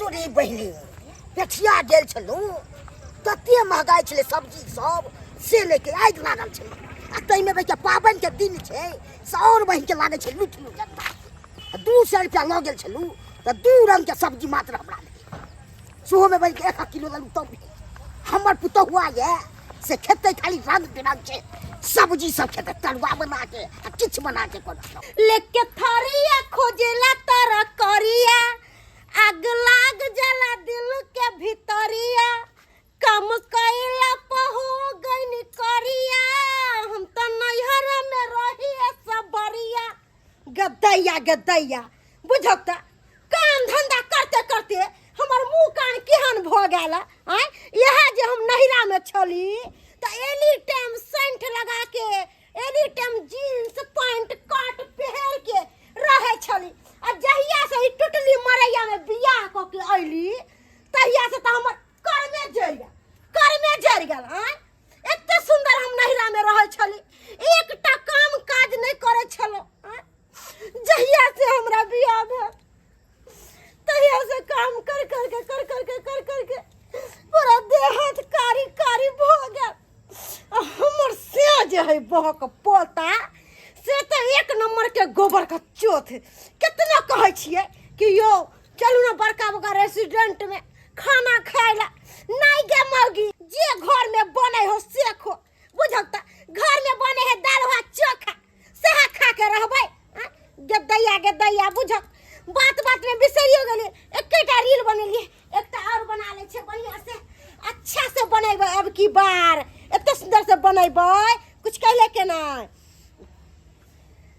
तोरी बहिनी पेठिया गेल छलहुँ तते महगाइ छलै सब्जी सब से लेके आगि लागल छलै आ ताहिमे बहिके पाबनिके दिन छै से आओर बहिनके लागै छै लूटि लू जनता 200 रुपया लऽ गेल छलहुँ तऽ दू रङ्गके सब्जी मात्र हमरा देलकै सेहोमे बहिनके एक एक किलो लेलहुँ तब भेल हमर पुतहुआ यऽ से खेतै खाली रङ्ग बिरङ्गके सब्जी सब खेतै तरुआ बनाके आ किछु बनाके कोनो लेके थरिया खोजेला तर करिया आग लाग जाला दिल के भीतरिया कम कैला पहो गइन करिया हम त नैहर में रहिए सबरिया गदैया गदैया बुझौ त काम धंधा करते करते हमर मुंह कान केहन भऽ गेल आँय इएह जे हम नैहरा में छली तऽ एनी टाइम सेंट लगा के एनी टाइम जीन्स पैंट कट पहिर के रहै छली आ जहिया से ई टुटली मरैया में बियाह कऽ के अयली तहिया से तऽ हमर कर्मे जरि गेल कर्मे जरि गेल आँय एते सुन्दर हम नैहरा में रहै छली एकटा काम काज नहि करै छलहुँ आँय जहिया से हमरा बियाह भेल तहिया से काम कर कर के कर कर के कर कर के पूरा देह हाथ कारी कारी भऽ गेल आ हमर से जे है बहक पोता से तऽ एक नंबर के गोबर के चोथ कितना कहै छियै कि यौ चलू ने बड़का बड़का रेस्टोरेंट में खाना खाय ला नहीं गे मौगी जे घर में बने हो से खो बुझल तऽ घर में बने है दाल भात चोखा सएह खा के रहबै आँय? गदैया गदैया बुझल बात बात में बिसरियो गेलियै एकेटा रील बनेलियै एकटा और बना लै छियै बढ़िया से अच्छा से बनेबै अब की बार एते सुंदर से बनेबै कुछ कहले के नहीं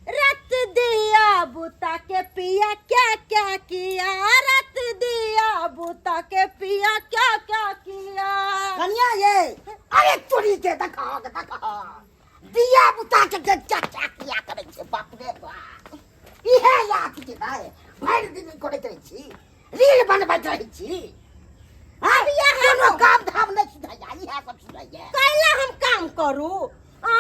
रत दिया बुता के पिया क्या क्या किया रत दिया बुता के पिया क्या क्या किया कनिया ये अरे तोरी के देखा देखा दिया बुता के के क्या क्या किया करै छै बाप रे बाप इहे याद के भाई भरि दिन ई करैत रहै छी रील बनबैत रहै छी अब इएह कोनो कहू। काम धाम नहि सुझाइया इएह सब सुझाइया कैला हम काम करू आ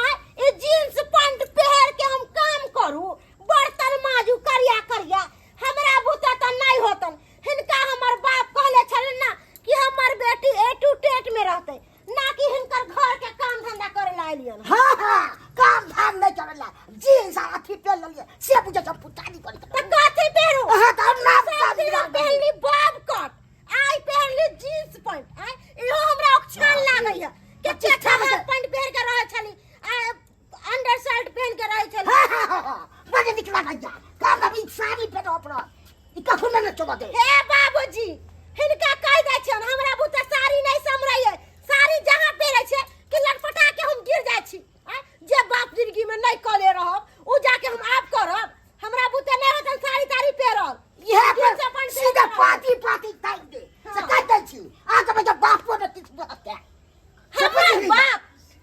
ई जींस पैंट पहिर के हम काम करू बर्तन माजू करिया करिया हमरा बुते तऽ नहि होतन हिनका हमर बाप कहले छलन ना कि हमर बेटी ए टू टेट में रहतै ना कि हिनकर घर के काम धंधा करे ला एलियन हाँ हाँ काम धाम नहीं करेला जींस आ अथी पहन लेलिए से बुझे सब पुतानी करी तऽ कथी पहिरू अहाँ तऽ हम नाम सब दिन हम पहनली बॉब कट आइ पहनली जींस पैंट आइ इहो हमरा औक्षान लागैया के ठीक हाफ छै। पैंट पहिर के रहै छली आ अंडर शर्ट पहन के रहै छली हाँ हाँ हाँ हाँ बड़ निक लागैया काम अभी साड़ी पहनो अपना ई कखनो ने चलऽ दे हे बाबूजी हिनका कहि दै छियनि हमरा बुते साड़ी नहि सम्हरैये साड़ी जहाँ पहिरै छै कि लटपटा के हम गिर जाइ छी आँय? जे बाप जिंदगी में नहि कले रहब ओ जाके हम आब करब हमरा बुते नहि होतन साड़ी ताड़ी पहिरल इएह जींस पर अपन सीधा पहिरल। पाती पाती ताकि दे से हाँ। कहि दै छी अहाँके बच्चा बापो ने किछु बुझतै हमर बाप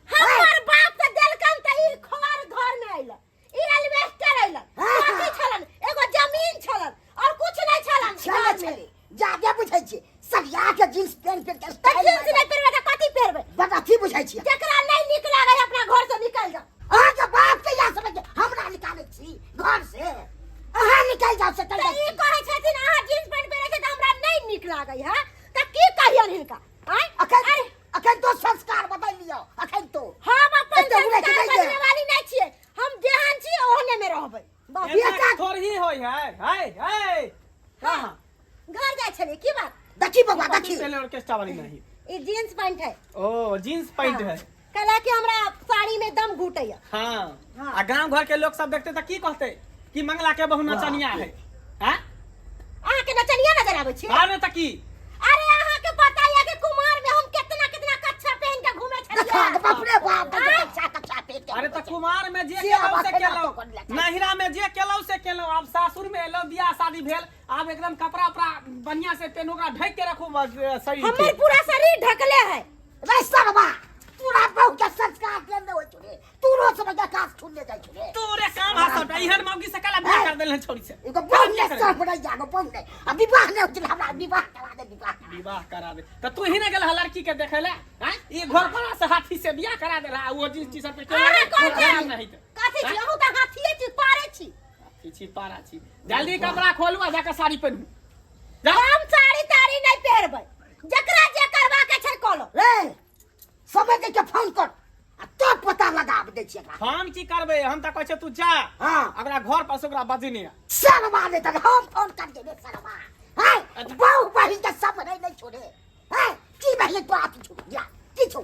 हमर बाप तऽ देलकन तऽ ई खोर घर में अइल ई एल्वेस्टर अइल हाँ। कथी छलन एगो जमीन छलन और कुछ नहीं छलन छले घर में। छले जादे बुझै छी सरिया के जींस पेंट पेंट के तऽ स्टाइल जींस नहि पहिरबै तऽ कथी पहिरबै बड़ अथी बुझै छी जकरा नहि नीक लागै अपना घर से निकल जाओ अहाँके बाप के या समझ हमरा निकालै छी घर से अहाँ निकलि जाउ से तऽ चलि ई कहै छथिन अहाँ जींस पैंट पहिरै छी तऽ हमरा नहि नीक लागै है तऽ की कहियन हिनका आँय अखन अरे अखन तो संस्कार बदलि लियौ अखन तो हम अपन एते उड़ै के संस्कार नहि ये। बदले वाली नहि छियै हम जेहन छी ओहने में रहबै बस बेटा- एना थोड़ी होय है है है कहाँ घर जाइ छलियै की बात देखी बौआ देखी पहले ऑर्केस्ट्रा वाली नहीं ई जींस पैंट है ओ जींस पैंट है कहला कि हमरा साड़ी में दम घुटैया हाँ हाँ। आ गांव घर के लोग सब देखते तो की कहते कि मंगला के बहु नचनिया है हैं अहाँ के नचनिया नजर आबै छी अरे त की अरे अहाँ के पता ये कि कुमार में हम कितना कितना कच्छा पहन के घूमे देखा छलियै बाप रे बाप कच्चा कच्चा पेट के अरे त कुमार में जे से केलौ आब से अखन केलौ तो कर ले। नहिरा में जे केलौ से केलौ आब सासुर में एलौ बियाह शादी भेल आब एकदम कपड़ा उपड़ा बढ़िया से पहनू ओकरा ढक के रखू बस, शरीर के हमर पूरा शरीर ढकले है रे सरवा तोरा बहु के संस्कार देने होइ छौ रे तोरो सब के काज छुने जाइ छौ रे तोरे काम हा सबटा एहन मौगी से काला बियाह कर देलन छोरी से एगो बहु ने सब रह जागो बहु ने आ विवाह ने होइ छलै हमरा विवाह करा दे विवाह करा दे। विवाह करा दे त तू ही ने गेल लड़की के देखे ले हैं ई घर पर से हाथी से बियाह करा देला आ वो जींस टी शर्ट पे अहाँ कोन छी? नहीं त कथी छी अहूँ तऽ हाथिए छी पारे छी हाथी छी पारा छी जल्दी कपड़ा खोलू आ जाके साड़ी पहनू जा हम साड़ी ताड़ी छियै एकरा। फोन की करबै हम तऽ कहै छियै तू जा हाँ। ओकरा घर पर से ओकरा बजने आ। सरवा नहि तऽ हम फोन कर देबै सरवा है बहु बहिन के सब नहीं नहीं छोड़े है की बहिन तो आती छो या की छो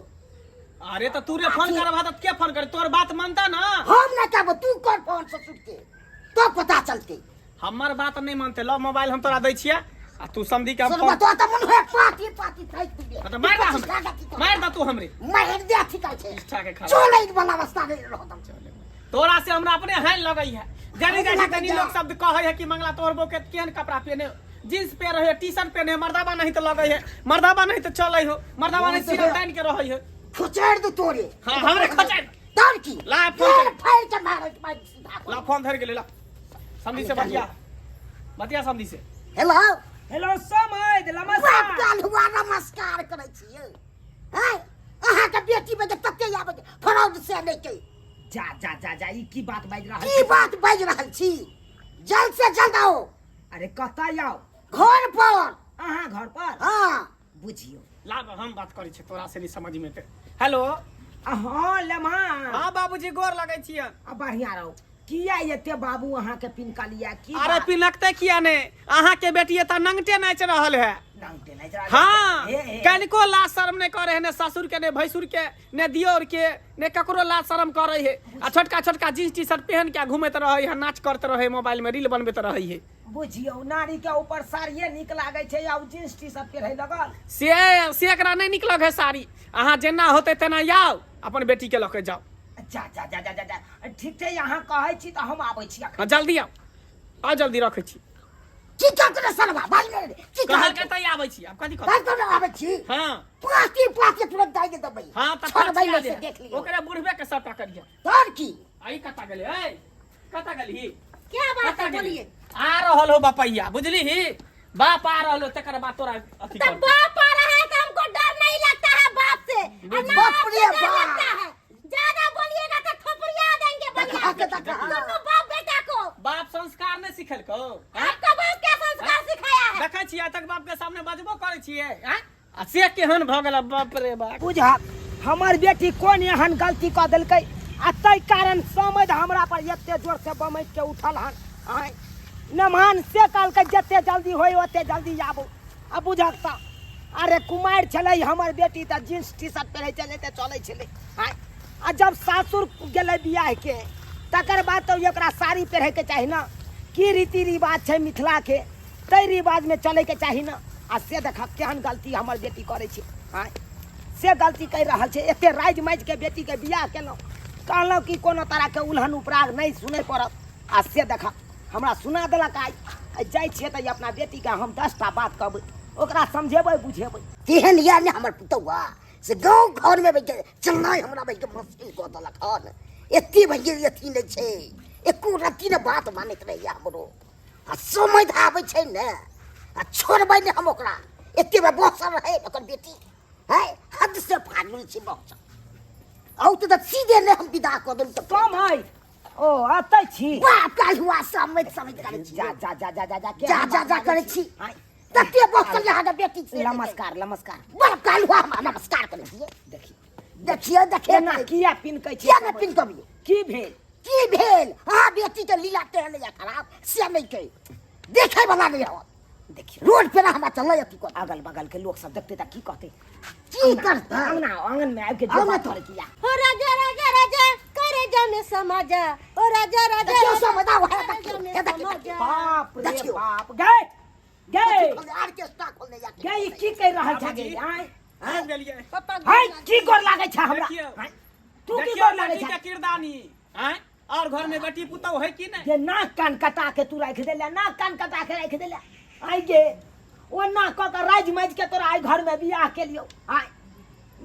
अरे तऽ तू रे फोन करबा तऽ के फोन करे तोर बात मानता ना हम ना कहबो तू कर फोन ससुर के तो पता चलते हमर बात नहीं मानते लो मोबाइल हम तोरा दै छियै आ तू समझी के हम सरवा फोन तो त मन होय पाती पाती फेंक दिबे हाँ, तऽ मार दे हमरे मार दे तू हमरे मार दे अथी कहै छै इच्छा के खराब चलै वाला अवस्था नहीं रहत हम तोरा से हमरा अपने हानि लगै है जानी जाइ छै लगै तनी जा। लोग शब्द कहै है कि मंगला तोहर बो के केहन कपड़ा पहने जींस पहने है टी शर्ट पहने है मर्दाबा नहीं तो लगै है मर्दाबा नहीं तो चलै हो मर्दाबा नहीं सीना तान के रहै है खोचैड़ दू तोरे हाँ, हमरे खोचैड़। तोर की ला, फोन कर। फाड़ के मारै मार सीधा ला फोन धर गेलै ला समधी से बतिया बतिया समधी से हेलो हेलो समैद बाप नमस्कार काल हुआ नमस्कार करै छियै हैं अहाँ के बेटी में तते आबै फ्रॉड से नहि के जा जा जा जा ई की बात बाजि रहल की छी? बात बाजि रहल छी जल्द से जल्द आओ अरे कतऽ आउ घर पर अहाँ घर पर हाँ बुझियौ लाब हम बात करै छी तोरा से नहीं समझ में एतै हेलो हाँ लम्हा हाँ बाबूजी गोर लगै छियै आ बढ़िया रहो किया एते बाबू अहाँ के पिनकलिया की अरे बात? पिनकते किया ने अहाँ के बेटी एतऽ नंगटे नाचि रहल है नंगटे नाचि रहल हाँ हे, हे। कनिको लाज शर्म नहीं करे है ने ससुर के ने भैंसुर के ने दियोर के ने ककरो लाज शर्म करे है आ छोटका छोटका जींस टी शर्ट पहन के घूमैत रहे है नाच करते रहे मोबाइल में रील बनबैत रहे है बुझियौ नारी के ऊपर साड़िए नीक लागै छै आ ओ जींस टी शर्ट पहिरै लगल से एकरा नहीं निक लगे साड़ी अहाँ जेना होते तेना आउ अपन बेटी के लऽ के जाउ जा जा जा जा जा जा ठीक छै अहाँ कहै छी तऽ हम आबै छी अखन हाँ जल्दी आउ आउ जल्दी रखै छी की कहत रे सरवा भाग रे की कहल कहत के तऽ आबै छी आब कथी भाग कहत तो आबै छी हाँ पाती पाती तुरंत दाइ के दबै हाँ तऽ छोड़बै खर्चिया नहि से दे। देख लियौ ओकरे बुढ़बे के सबटा करिए तोर की आई कता गेलै ऐ कता गेलही क्या बात कता है गेलही? बोलिए आ रहल हो बपैया बुझली ही बाप आ रहल हो तकर बाद तोरा अथी तो कर बाप आ रहा है तो हमको डर नहीं लगता है बाप से और ना बाप आपसे रे डर बाप। लगता है ज्यादा बोलिएगा तो थोपड़िया देंगे बढ़िया देखा से। के देखा। दोनों बाप बेटा को बाप संस्कार नहीं सिखेलको हैं? आपका बाप क्या संस्कार सिखाया है देखै छियै तक बाप के सामने बजबो करै छियै हैं? आ से केहन भऽ गेल बाप रे बाप बुझक हमर बेटी कोन एहन गलती कऽ देलकै आ ताहि कारण समझ हमरा पर एते जोर से बमैक के उठल हन आँय नमहान से कहलकै जते जल्दी होय ओते जल्दी आबू आ बुझक तऽ अरे कुमारि छलै हमर बेटी तऽ जींस टी शर्ट पहिरै छलै तऽ चलै छलै आँय आ जब सासुर गेलै बियाहके तकर बाद तऽ एकरा साड़ी पहिरैके चाही ने की रीति रिवाज छै मिथिलाके ताहि रिवाजमे चलैके चाही ने आ से देखऽ केहन गलती हमर बेटी करै छै आँय से गलती करि रहल छै एते राजि माजिके बेटीके बियाह केलहुँ कहलहुँ कि कोनो तरहके उल्हन उपराग नहि सुनय पड़त आ से देखऽ हमरा सुना देलक आइ आइ जाइ छियै तऽ अपना बेटीके हम 10टा बात कहबै ओकरा समझेबै बुझेबै तेहन यऽ ने हमर पुतौआ से गाँव घरमे बैठ के चलनाइ हमरा बैठ के मुश्किल कऽ देलक हन एते भैया अथी नहि छै एको रत्ती ने बात मानैत रहैया हमरो आ समय आबै छै ने आ छोड़बै नहि हम ओकरा एते बेर बसल रहै ओकर बेटी है हद से फाजुल छै बसल औ तऽ सीधे नहि हम विदा कऽ देलहुँ तऽ कम है ओ अतै छी बाप काल्हि हुआ समझ समझ करै छी जा जा जा जा जा जा जा जा जा करै छी तते बसल अहाँके बेटी से नमस्कार नमस्कार बाप काल्हि हुआ हमरा नमस्कार करै छियै देखियौ देखियौ देखियौ एना किया पिनकै छी किया नहि पिनकबियै की भेल की भेल अहाँ बेटी के लीला तेहन या खराब से नहि कही देखे वाला नहि होत देखियौ रोड पे हमरा चलै अथी कर अगल बगल के लोग सब देखते तऽ की कहते की करतै अंगना आंगन में आबि के आउ जे ने बात तो। करै किया हो राजा राजा राजा करे जा में समा जा ओ राजा राजा देखियौ राजा, सब बताउ, हे करे देखियौ, जा में हे देखियौ, समा देखियौ। जा। बाप रे देखियौ। बाप गए गए आर्केस्ट्रा खोलने जाके गए ई की कहि रहल छै बाबूजी। गे आँय आबि गेलियै पापा हाय की गोर लागै छै हमरा देखियौ। आँय? तू की देखियौ गोर लागै बेटी छै के किरदानी आँय और घर में बेटी पुतहु है कि नहीं जे नाक कान कटा के तू राखि देले नाक कान कटा के राखि देले आइ गे ओ नाक कऽ के राजि माजि के तोरा आइ घर में बियाह केलियौ आइ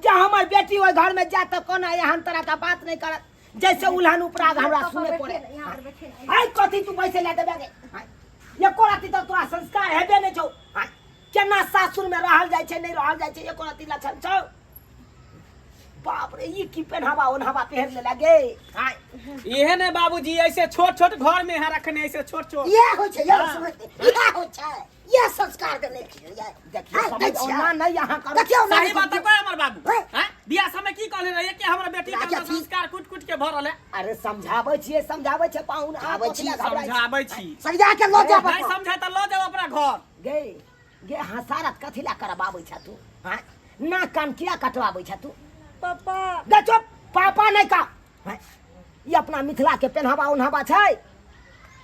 जे हमर बेटी ओहि घर में जाय तऽ कोना एहन तरह के बात नहि करत जैसे उल्हन उपराग हमरा सुने पड़े यहाँ पर बैठे ना। आइ कथी तू बैसे लए देबे गे आइ एको राति तऽ तोरा संस्कार हेबे नहि छौ आइ केना सासुर में रहल जाइ छै नहि रहल जाइ छै एको रति लक्षण छौ बाप रे ई की पेनहावा ओनहावा पहिर लेला गे आइ इहे ने बाबूजी ऐसे छोट छोट घर में है रखने ऐसे छोट छोट इएह होइ छै यौ हाँ। समझ इएह होइ छै इएह संस्कार देने छियै देखियौ हाँ, समझ दै छियै। ओना नहि अहाँ करू देखियौ सही बात कह हमर बाबू हैं? हैं? बियाह समय की कहले रहिए कि हमरा बेटी के राजा अंदर जी। संस्कार कुट कुट के भरल है। अरे समझाबै छियै, समझाबै छै पाहुन, अहाँ समझाबै कथी लए छी, घबराइ छी? समझाबै छी। सरिया के लऽ जाब। नहीं समझे तऽ लऽ जाओ अपना घर। गे गे, हसारत कथी लए करबाबै छ तू? हाँ, नाक कान किया कटवाबै छ तू? पापा। गे चुप, पापा नहि का। हाँ, ई अपना मिथिला के पेनहवा उन्हवा छै।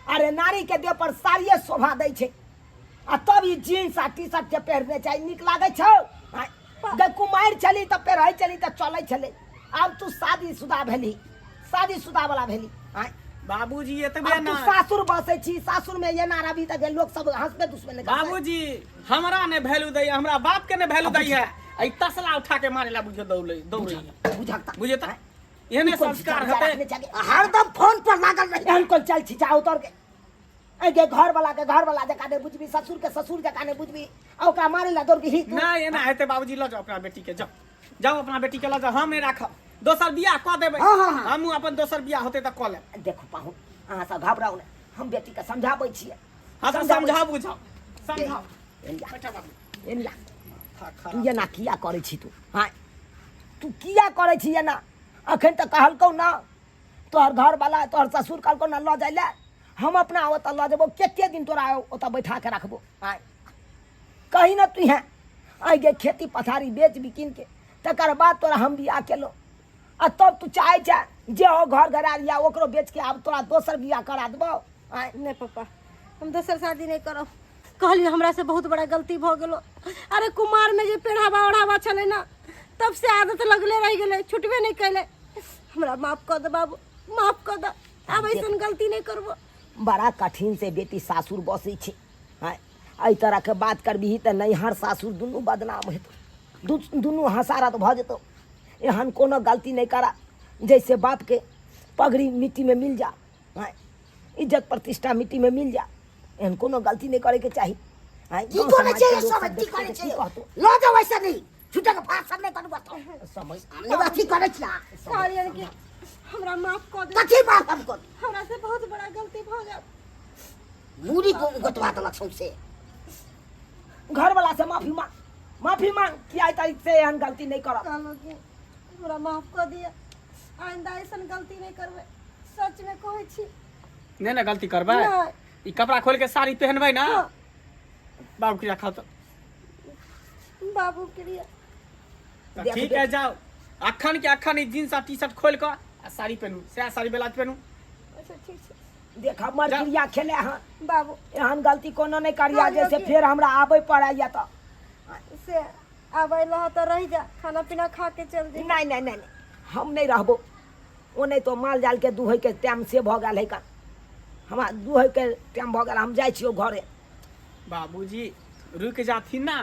अरे नारी के देह पर साड़िए शोभा दै छै, आ तब ई जीन्स आ टी शर्ट के पहिरने चाही, नीक लागै छौ? हाँ, गे कुमारि छली तऽ पहिरै छली तऽ चलै छलै, आब तू शादीशुदा भेली, शादीशुदा वाला भेली। हाँ, बाबूजी एतबे आब तू ना सासुर बसै छी, सासुर में एना रहबी तऽ लोक सब हंसबे दुसबे नहि करतै। बाबूजी हमरा ने वैल्यू दैया, हमरा बाप के ने वैल्यू दैया, ई तसला उठा के मारे ला बुझे दौड़े दौड़े। बुझक तऽ। बुझे तऽ एहने ई कोन संस्कार छिचा हेतै। रखने छागे? हरदम फोन पर लागल रही। एहन कोन चल छिचा उतर के एहि घर वाला के घर वाला जकाँ नहि बुझबी, ससुर के ससुर जकाँ नहि बुझबी, आ ओकरा मारे ला दौड़ ही तू? नहीं एना हेतै बाबूजी, लऽ जाओ अपना बेटी के, जाओ जाओ अपना बेटी के लऽ जाओ, हम नहि राखब, दोसर बियाह कऽ देबै। हाँ, हाँ, हाँ। हमहूँ अपन दोसर बियाह होतै तऽ कऽ लेब। देखू पाहुन, अहाँ सब घबराउ नहि, हम बेटी के समझाबै छियै। हाँ तऽ समझाबै। समझाउ बुझाउ समझाउ। एनिया। बैठा बाबू। एनिया। खा खा। तू एना किया करै छी तू? हाँ, तू किया करै छी एना? अखन तऽ कहलकौ ना तोहर घरवाला, तोहर ससुर कहलकौ ना लऽ जाइ लए, हम अपना ओतऽ लऽ जेबौ, कते दिन तोरा ओतऽ बैठा के रखबो? आँय कही ना तू, हैं आइ गे खेती पथारी बेच बिकिन के तकर बाद तोरा हम बियाह केलहुँ, आ तब तू चाहै छै जे हो घर घरार या ओकरो बेच के आब तोरा दोसर बियाह करा देबौ? आँय नहि पापा, हम दोसर शादी नहि करब। कहलियै हमरा से बहुत बड़ा गलती भऽ गेलो। अरे कुमार में जे पेढ़ावा ओढ़ावा छलै ना, तब से आदत लगले रहि गेलै, छुटबे नहि कैले। हमरा माफ कऽ दे बाबू, माफ कऽ दे, आब ऐसन गलती नहि करबो। बड़ा कठिन से बेटी सासुर बसै छै। आँय एहि तरहके बात करबिही तऽ नैहर सासुर दुनू बदनाम हेतौ, दुनू हसारत भऽ जेतौ। एहन कोनो गलती नहि करा जैसे बापके पगड़ी मिट्टीमे मिल जा। आँय इज्जत प्रतिष्ठा मिट्टीमे मिल जा, एहन कोनो गलती नहि करैके चाही। आँय, की गाँव करै समाजके छै लोक सब? सब की देखतै करै तऽ छै? की कहतौ? लऽ जाओ, ऐसे नहीं झूठे के भाषण नहीं करू, बताओ। समझ हम अथी करै छियै। कहलियनि कि हमरा माफ कऽ दे। कथी माफ हम करू? हमरा से बहुत बड़ा गलती भऽ गेल। मूड़ी को गोतवा देलक सौंसे। घरवाला से माफी मांग, माफी मांग कि आइ तारीख से एहन गलती नहि करब। कहलहुँ कि हमरा माफ कऽ दिअ, आइंदा ऐसन गलती नहि करबै, सच में कहै छी। नहि ने गलती करबै। नहि। ई कपड़ा खोल के साड़ी पहनबै ना? हाँ। बाबू के रखा तो। बाबू के लिए। तऽ देख, ठीक देख। है, जाओ अखन के अखन ई जींस आ टी शर्ट खोल कऽ आ साड़ी पहनू, सएह साड़ी ब्लाउज पहनू। अच्छा ठीक छै। देख हमर जा। क्रिया खेले हँ बाबू, एहन गलती कोनो नहि करिया कहलियौ जैसे कि- फेर हमरा आबै पड़ै या तऽ से आबै लह तऽ रहि जा, खाना पीना खा के चल जे। नहि नहि नहि नहि, हम नहि रहबो। ओ नहि तो माल जाल के दुहै के टाइम से भऽ गेल है का, हमरा दुहै के टाइम भऽ गेल, हम जाइ छियौ घरे। बाबूजी रुकि जाथिन ना,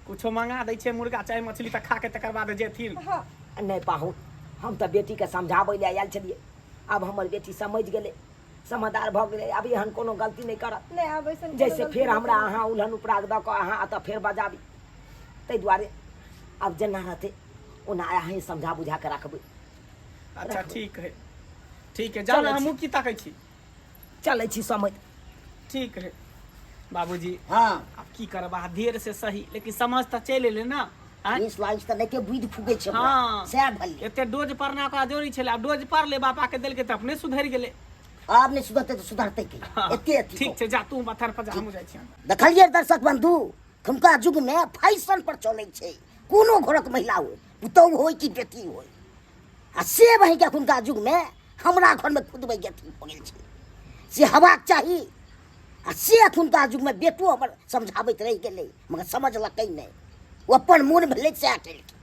कुछो मंगा दै छै मुर्गा चाहे मछली तऽ खा के तकर बाद जेथिन। हाँ। नहि पाहुन, हम तऽ बेटीके समझाबै लए आयल छलियै, आब हमर बेटी समझि गेलै, समझदार भऽ गेलै, आब एहन कोनो गलती नहि करत। नहि, आब ऐसन कोनो जैसे गलती फेर नहि हमरा करब। अहाँ उल्हन उपराग दऽ कऽ अहाँ एतऽ फेर बजाबी, ताहि दुआरे आब जेना रहतै ओना अहीँ समझा बुझा कऽ राखबै। अच्छा ठीक है, ठीक है, जाउ चलै ने। छी। हमहूँ की ताकै छी? चलै छी समझ। ठीक है बाबूजी। हाँ। आब की करब, अहाँ देर से सही लेकिन समझ तऽ चलि एलै ना? आँय? बीस लाइस तऽ नहि बुद्धि फूकै छै हमरा। हाँ। सएह भेलै। एते डोज पड़ना ओकरा जोरी छलै, आब डोज पड़लै बापा के देलकै तऽ अपने सुधरि गेलै। आब नहि सुधरतै तऽ सुधरतै के? हाँ, एते अथी ठीक छै, जा तू मथान पर जा, हमहूँ जाइ छी अंदर। देखलियै दर्शक बंधु, एखुनका युगमे फैशन पर चलै छै, कोनो घरक महिला हो, पुतहु होय कि बेटी होय, आ से बहिके एखुनका युगमे हमरा घरमे खुद बहिके अथी भऽ गेल छै, से हेबाक चाही। आ से एखुनका युगमे बेटो हमर समझाबैत रहि गेलै, मगर समझलकै नहि, ओ अपन मोन भेलै सएह केलकै।